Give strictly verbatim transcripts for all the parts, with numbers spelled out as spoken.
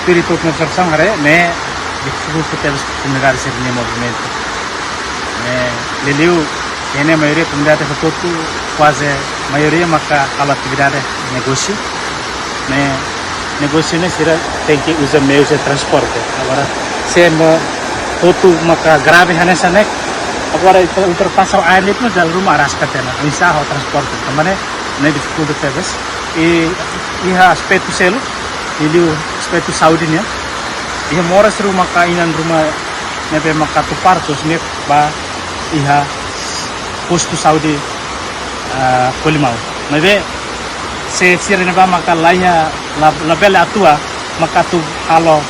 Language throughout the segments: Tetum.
Espíritu konservasaun haree ne'e difikulta tebes komunidade sira-nia movimentu. Ne'e liuliu iha ne'e maioria komunidade hotu-hotu, kuaze maioria maka halo atividade negósiu. Ne'e negósiu ne'e sira tenke uza meius de transporte. Agora, se mós hotu maka grave hanesan ne'e, agora ultrapasa ain itu dala ruma araska tiha ona, oinsá halo transporte. Tanba ne'e, ne'e difikulta tebes. I iha aspetu seluk, liuliu aspetu saúde nian. Iha moras ruma ka inan ruma ne'ebé maka atu partu, sira-ne'e bá iha postu saúde, ah, Kolimau. Maibé se sira-ne'ebá maka la iha, la, labele atua, maka atu halo,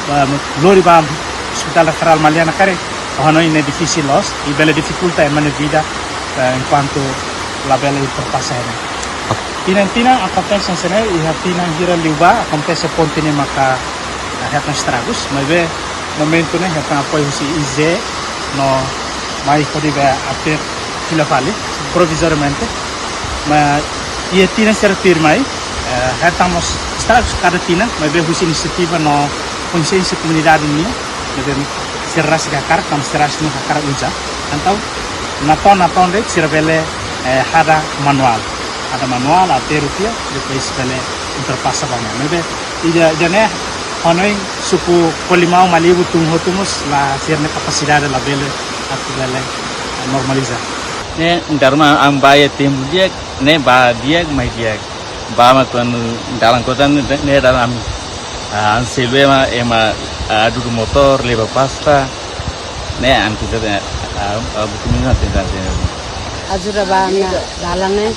ah, lori bá Hospital Referral Maliana karik, ha'u hanoin ne'e difisil loos, i bele difikulta ema nia vida, eh, enkuantu labele ultrapasa ne'e. Tinan-tinan akontese hanesan ne'e, iha tinan hira liubá akontese ponte ne'e maka, eh, hetan estragus, maibé momentu ne'e hetan apoiu husi I G no mai hodi bá ater fila fali provizoriamente. Maibé iha tinan sira tuirmai, eh, hetan mós estragus kada tinan, maibé husi inisiativa no konsiénsia komunidade nian, ne'ebé sira rasik hakarak, tanba sira rasik hakarak uza. Entaun, natoon, natoon de'it sira bele, eh, hada manuál. Hada manuál, aterru tiha, depois bele ultrapasa bá ne'e. Maibé, ida, ida-ne'e, ha'u hanoin suku Kolimau, Malibu, tun hotu mós, la sira-nia kapasidade labele, atu bele, eh, normaliza. Ne'e, dala ruma ami bá iha tempu di'ak, ne'e bá di'ak, mai di'ak. Bá mak kuandu dalan kota ne'e, ne'e dalan ami. Ah, ami selu ema, ema, ah, dudu motór, leba pasta. Ne'e ami tenta, ah, ah, buat ne'e tenta, tenta. Ajuda bá ami-nia dalan ne'e.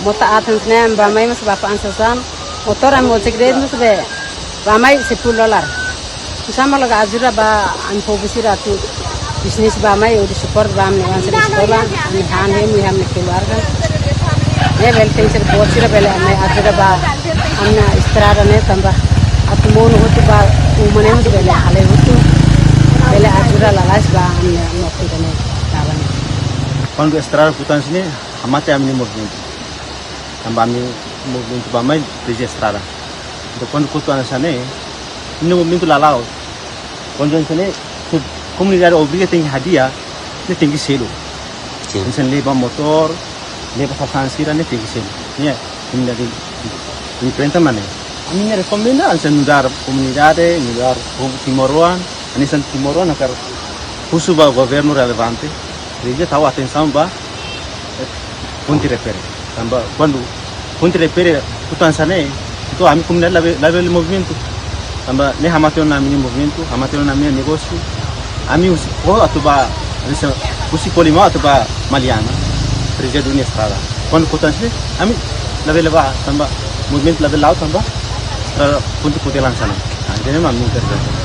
Mota aat hanesan ne'e, bá mai mós bapa ansa san. Motór ami ojek de'it mós be. Bá mai sepuluh dolar. Oinsá mak laga ajuda bá ami povu sira atu bisnis bá mai hodi support bá ami-nia oan sira eskola, ami han hemu iha ami-nia keluarga. Ne'e bele tenke ser boot sira bele mai ajuda bá ami-nia estrada ne'e tanba atu monu hotu bá uma ne'e mós bele hale'u hotu. Bele ajuda lalais bá ami-nia motu ne'e dalan. Kuandu estrada kotu hanesan ne'e, hamate ami-nia movimentu. Tanba ami-nia movimentu bá mai presiza estrada. Entaun kuandu kotu hanesan ne'e, nia movimentu la la'o. Kuandu hanesan ne'e, se komunidade obriga tenke hadi'a, ne'e tenke selu. Sin. Hanesan leba motór, leba sasán sira-ne'e tenke selu. Ne'e, komunidade enfrenta mak ne'e. Ami-nia rekomenda, hanesan nu'udar komunidade, nu'udar povu timoroan, hanesan timoroan hakarak husu ba governu relevante, presiza tau atensaun ba, eh, ponte refere. Tanba kuandu ponte refere kotu hanesan ne'e, entaun ami komunidade labele, labele movimentu. Tanba ne'e hamate ona ami-nia movimentu, hamate ona ami-nia negósiu. Ami husi, oh, atu bá, ami se, husi Kolimau atu bá Maliana, presiza duni estrada. Kuandu kotu hanesan ne'e, ami labele bá, tanba movimentu labele la'o, tanba estrada ponte kotu hanesan ne'e. Ah, jadi ami intervensi.